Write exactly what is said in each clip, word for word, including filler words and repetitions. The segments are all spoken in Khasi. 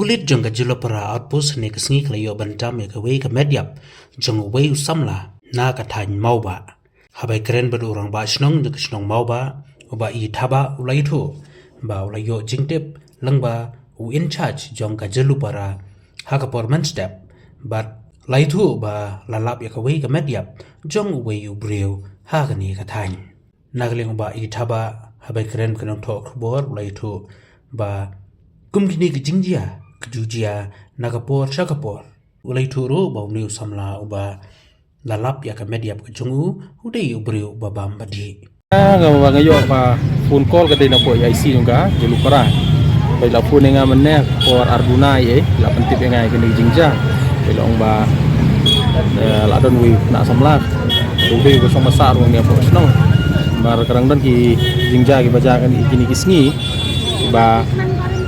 Pulit jong ka Jyllupara Outpost hynne ka sngi ka la ïoh bynta ïa kawei ka met ïap jong uwei u samla na ka thaiñ Mawbah. Haba ïakren bad u rangbah shnong jong ka shnong Mawbah, u Bah E. Thabah, u la ïathuh ba u la ïoh jingtip lyngba u in charge jong ka Jyllupara ha ka por mynstep, bad la ïathuh ba la lap ïa kawei ka met ïap jong uwei u briew ha kane ka thaiñ. Na ka liang u Bah E. Thabah, haba ïakren bad ki nongthoh khubor, u la ïathuh ba kum kine ki jingjia ki ju jia na ka por sha ka por. U la ïathuh ruh ba une u samla uba la lap ïa ka met ïap ka jong u, u dei u briew uba bam ba dih. Nga ba nga ïoh ba phone call ka dei na pdeng I C jong ka Jyllupara. Ba la phone ïa nga mynne por ar duna ïa, la pyntip ïa nga ïa kane ka jingjia. Ba la ong ba, eh, la don uwei u khynnah samla, u dei uba shong ba sah ruh ïa pdeng shnong. Namar ka dang don ki jingjia kiba jia kane kine ki sngi, ba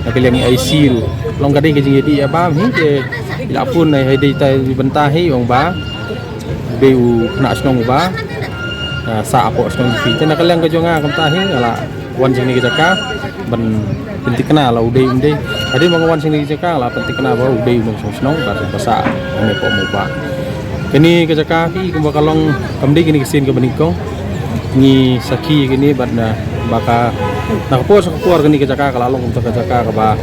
na ka liang I C ruh long ka dei ka jingïadih ïa bam hi. Te la phone ïa, dei ta bynta hi, ong ba dei u khynnah shnong uba, ah, sah hapoh shnong jong phi. Te na ka liang ka jong nga kumta hi, nga la wan sha kane ka jaka ban pynthikna la u dei um dei. Hadien ba nga wan sha kane ka jaka la pynthikna ba u dei u nongshong shnong bad uba sah hangne hapoh Mawbah. Kane ka jaka phi kumba ka long, kam dei kane ka sien kaba nyngkong. Ngi sakhi kane bad na ba ka, na ka por sha ka por kane ka jaka ka la long kumta ka jaka kaba,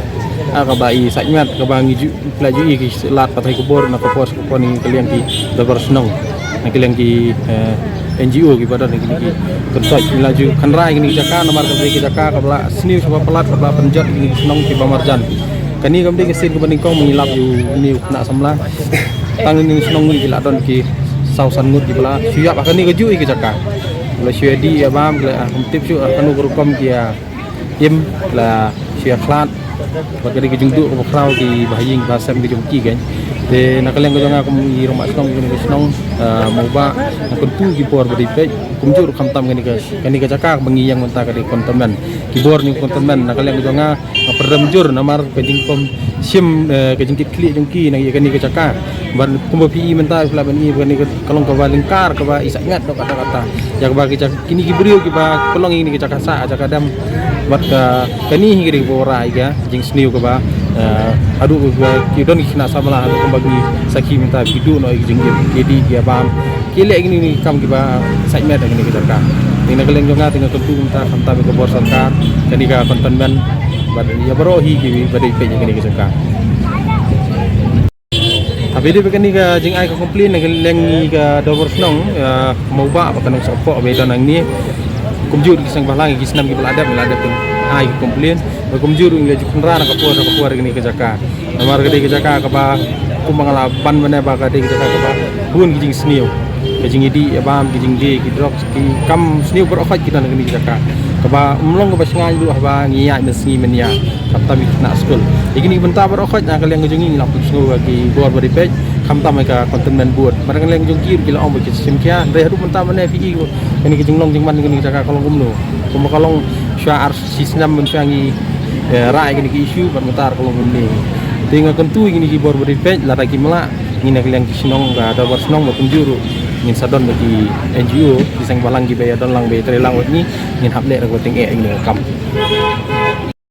ah, kaba i sait mat, kaba ngi ju, la ju i ki lad pathai khubor na ka por sha ka por, na ka liang ki dorbar shnong, na ka liang ki, eh, N G O kiba don, na ka liang ki kynsoit, ngi la ju kynrai kane ka jaka namar ka dei ka jaka kaba la sniew shaba palat, kaba la pynjot ïa kine ki shnong kiba marjan. Kane kam dei ka sien kaba nyngkong ba ngi lap ïa une u khynnah samla. Tang une u shnong ngi la don ki saw san ngut kiba la shu ïap ha kane kajuh ka jaka. Ba la shu ïadih ïa bam, ki la, ah, kum tip shuh, ah, kano ka rukom ki ïa im, la shu ïa khlad. Bad ka dei ka jingduh kaba khraw kiba ha ïing ba ha sem ka jong ki kan. Te na ka liang ka jong nga kum i rangbah shnong kane ka shnong, ah, Mawbah, nga kyntu ki bor ba dei peit, kumjuh ruh khamtam kane ka, kane ka jaka ba ngi ïeng mynta ka dei containment. Ki bor ni containment, na ka liang ka jong nga nga pynrem jur namar ka jingpom shim, eh, ka jingkit khlieh jong ki na ïa kane ka jaka. Bad kumba phi i mynta phi lah ban i ba kane ka, ka long kaba lyngkar kaba i sait mat noh katta katta. Ïa kaba ki jaka, kine ki briew kiba pynlong ïa kine ki jaka sah, jaka dem. Bad ka, kane hi ka dei kaba wanrah ïa ka jingsniew kaba, eh, haduh ba ki don ki khynnah samla, haduh kumba ngi sakhi mynta, ki duh noh ïa ki jingim, ki dih ki bam. Ki leh kine ki kam kiba sait mat ha kane ka jaka. Te na ka liang jong nga te nga kyntu mynta khamtam ïa ka bor sorkar, kane ka containment, bad ïa baroh hi kiba dei peit ïa kane ka jaka. Haba ïadei bad kane ka jingai ka complain na ka liang ngi ka dorbar shnong, eh, Mawbah bad ka Nongshong Pok ba ïadon hangne. Kumjuh ki seng bhalang, ki snem kiba la dep, la dep ai ka complain. Bad kumjuh ruh ngi la ju kynrad na ka por, na ka por ïa kane ka jaka. Namar ka dei ka jaka kaba kumba nga la ban mynne ba ka dei ka jaka kaba bun ki jingsniew, ka jingïadih ïa bam, ki jingdie, ki drugs, ki kam sniew baroh khoit ki don ha kane ka jaka. Kaba ym long kaba shngaiñ ruh haba ngi ïaid mynsngi mynïa, khamtam ïa ki khynnah skul. Ïa kine ki bynta baroh khoit na ka liang ka jong ngi ngi la pynsngew ïa ki bor ba dei peit, khamtam ïa ka containment board. Bad na ka liang jong ki ruh ki la ong ba ki shim khia, hynrei haduh mynta mynne phi i kane ka jinglong jingman kane ka jaka ka long kumno. Kumba ka long shuwa ar shi snem mynshuwa ngi, eh, rah ïa kane ka issue bad mynta ka long kumne. Te nga kyntu ïa kine ki bor ba dei peit, lada kim lah, ngi na ka liang ki shnong, ka dorbar shnong ba kumjuh ruh ngin sa don bad ki N G O, ki seng bhalang kiba ïadon lang ba ïatrei lang bad ngi, ngin hap leh ruh ba tyngeh ïa kane ka kam.